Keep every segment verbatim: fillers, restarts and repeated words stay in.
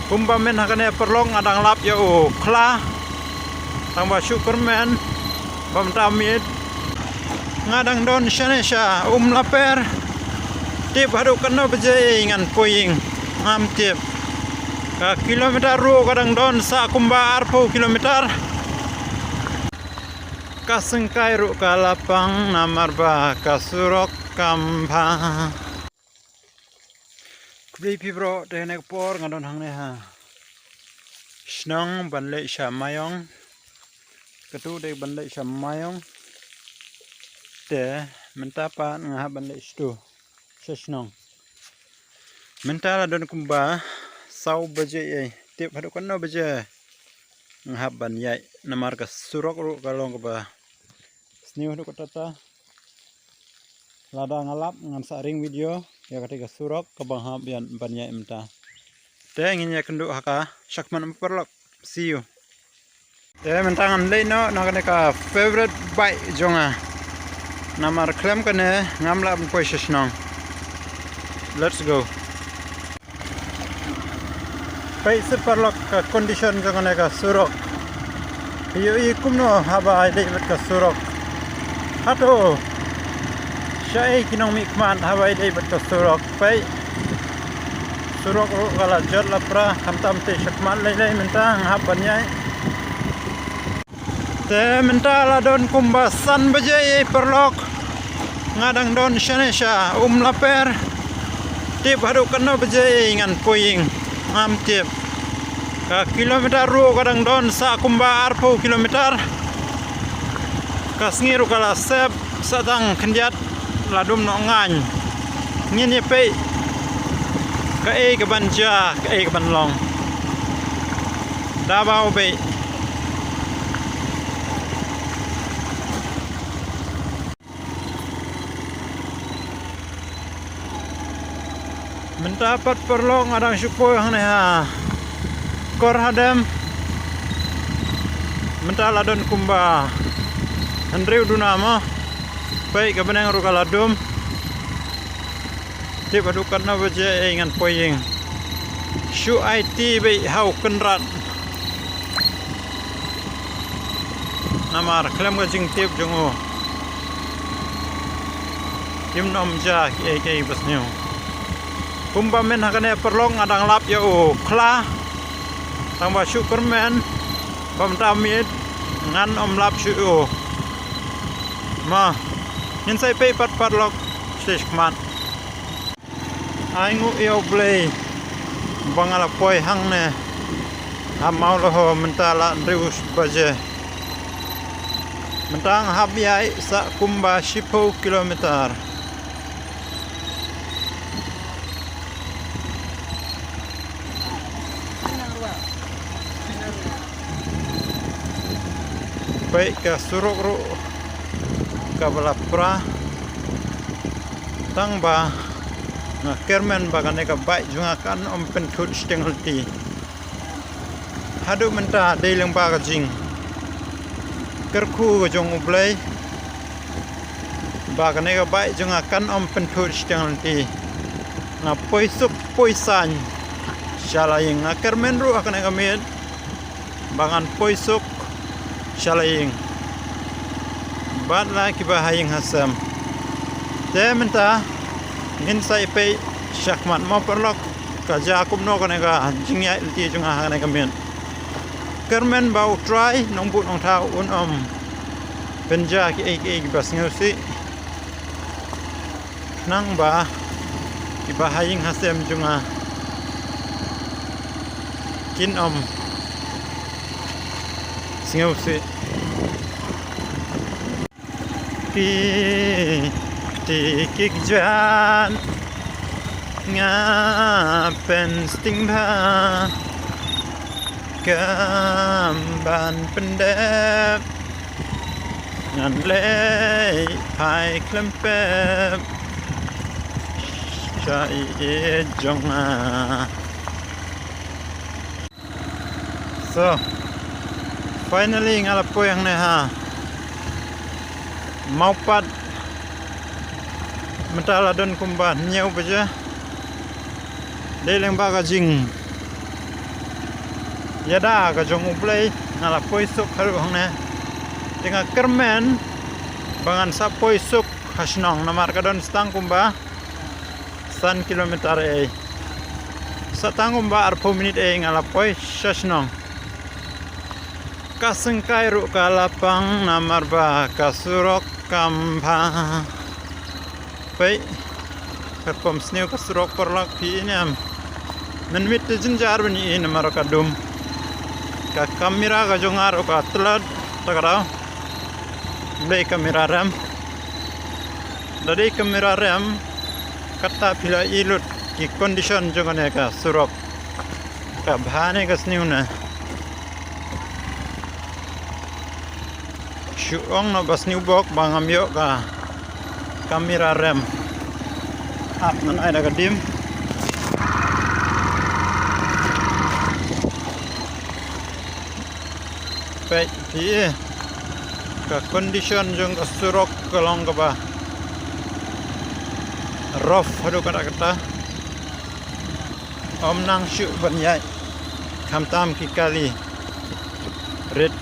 Kumba men ha kane paralok nga dang lap ïa u khla. Tang ba shu kyrmen ba mynta miet. Nga dang don shane sha Umlaper. Tip haduh katno baje ngan poi ïing, ngam tip. Ka kilometer ruh ka dang don sa kumba arphew kilometer. Ka syngkai ruh ka la pang namar ba ka surok kam bha. Khublei phi bro, te ne ka por nga don hangne ha shnong ban leit sha Maiong. Katu dei ban leit sha Maiong. Te mynta pat nga hap ban leit shatu sha shnong. Mynta la don kumba saw baje ei, tip haduh katno baje nga hap ban ïaid namar ka surok ruh ka long kaba sniew haduh katta. Lada nga lap ngan sa ring video ïa kata ka surok kaba nga hap ban ïaid mynta. Te ngin ïakynduh ha ka, shakhmat paralok. See you. Te mynta ngan leit noh na kane ka favorite bike jong nga. Namar khlem kane ngam lah ban poi sha shnong. Let's go. Peit seh paralok ka condition jong kane ka surok. Ïohi kumno haba ai dei bad ka surok. Hato shaei ki nongmihkhmat haba ai dei bad ka surok. Peit surok ruh ka la jot la pra, khamtam te shakhmat lei lei mynta nga hap ban ïaid. Te mynta la don kumba san baje ei paralok. Nga dang don shane sha Umlaper. Tip haduh katno baje ei ngan poi ïing, ngam tip. Ka kilometer ruh ka dang don sa kumba arphew kilometer. Ka sngi ruh ka la sep sa tang khyndiat. La dum noh ngan. Ngin ïa peit kaei kaban jia, kaei kaban long. Da ba u beit. Mynta pat paralok nga dang shu poi hangne ha Kor Hadem. Mynta la don kumba hynriew duna mo. Peit ka bneng ruh ka la dum. Tip haduh katno baje ei ngan poi ïing. Shu aiti beit ha u Kynrad. Namar khlem ka jingtip jong u. Kim nym jia kiei kiei ba sniew. Kumba men ha kane paralok nga dang lap ïa u khla. Tang ba shu kyrmen ba mynta miet ngan ym lap shuh ïa u. Ma ngin sa ïa peit pat paralok sha khmat. Ai nguh ïa U Blei ba nga la poi hangne ha Mawlahor mynta la hynriew baje. Mynta nga hap ïaid sa kumba shiphew kilometer. Peit ka surok ruh kaba la pra. Tang ba nga kyrmen ba kane ka bike jong nga kan ym pynthut shiteng lynti. Haduh mynta dei lyngba ka jingkyrkhu ka jong U Blei ba kane ka bike jong nga kan ym pynthut shiteng lynti. Nga poi suk poi saiñ sha la ïing, nga kyrmen ruh ha kane ka miet ba ngan poi suk sha la ïing bad la kiba ha ïing ha sem. Te mynta ngin sa ïa peit sha khmat mo paralok ka jia kumno kane ka jingïaid lynti jong nga ha kane ka miet. Kyrmen ba U Trai Nongbuh Nongthaw un ym pynjia kiei kiei kiba sngewsih. Khnang ba kiba ha ïing ha sem jong nga kin ym sngewsih. Ki ti ki kjat nga pynsting bha kam ban pyndep. Ngan leit phai khlem pep sha ïeit jong nga. So finally nga la poi hangne ha Mawpat. Mynta la don kumba hynñiew baje. Dei lyngba ka jing Ïada ka jong U Blei, nga la poi suk haduh hangne. Te nga kyrmen ba ngan sa poi suk ha shnong, namar ka don sa tang kumba san kilometer ei. Sa tang kumba arphew minit ei nga la poi sha shnong. Ka syngkai ruh ka la pang namar ba ka surok kam bha. Peit, ka rukom sniew ka surok paralok, phi i ne em. Mynmiet te jynjar ban i namar ka dum. Ka kamera ka jong nga ruh ka tlot, ta ka daw. Dei kamera rem. Da dei kamera rem, kata phi la i lut ki condition jong kane ka surok. Ka bha ne ka sniew ne. Shu ong noh ba sniew bok ba ngam ïoh ka kamera rem. Hap ngan ai da ka dim. Peit phi, ka condition jong ka surok ka long kaba rough haduh katta katta. Ym nang shuh ban ïaid khamtam ki kali rit.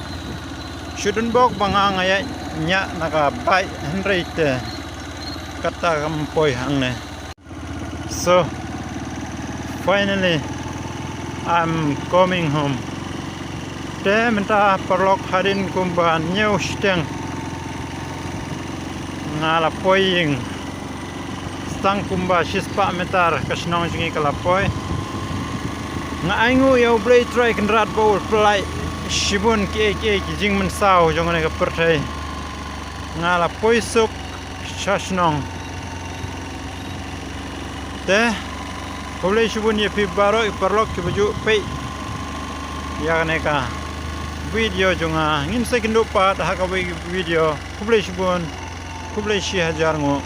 Shu don bok ba nga nga ïaid ñiah na ka bike hynrei te kata kam poi hangne. So finally I'm coming home. Te mynta paralok, hadien kumba hynñiew shiteng nga la poi ïing. Sa tang kumba shispah meter ka shnong jong ngi ka la poi. Nga ainguh ïa U Blei Trai Kynrad ba u pynlait shibun kiei kiei ki jingmynsaw jong kane ka pyrthei. Nga la poi suk sha shnong. Te khublei shibun ïa phi baroh ki paralok kiba ju peit ïa kane ka video jong nga. Ngin sa ïakynduh pat ha kawei ka video. Khublei shibun. Khublei shihajar nguh.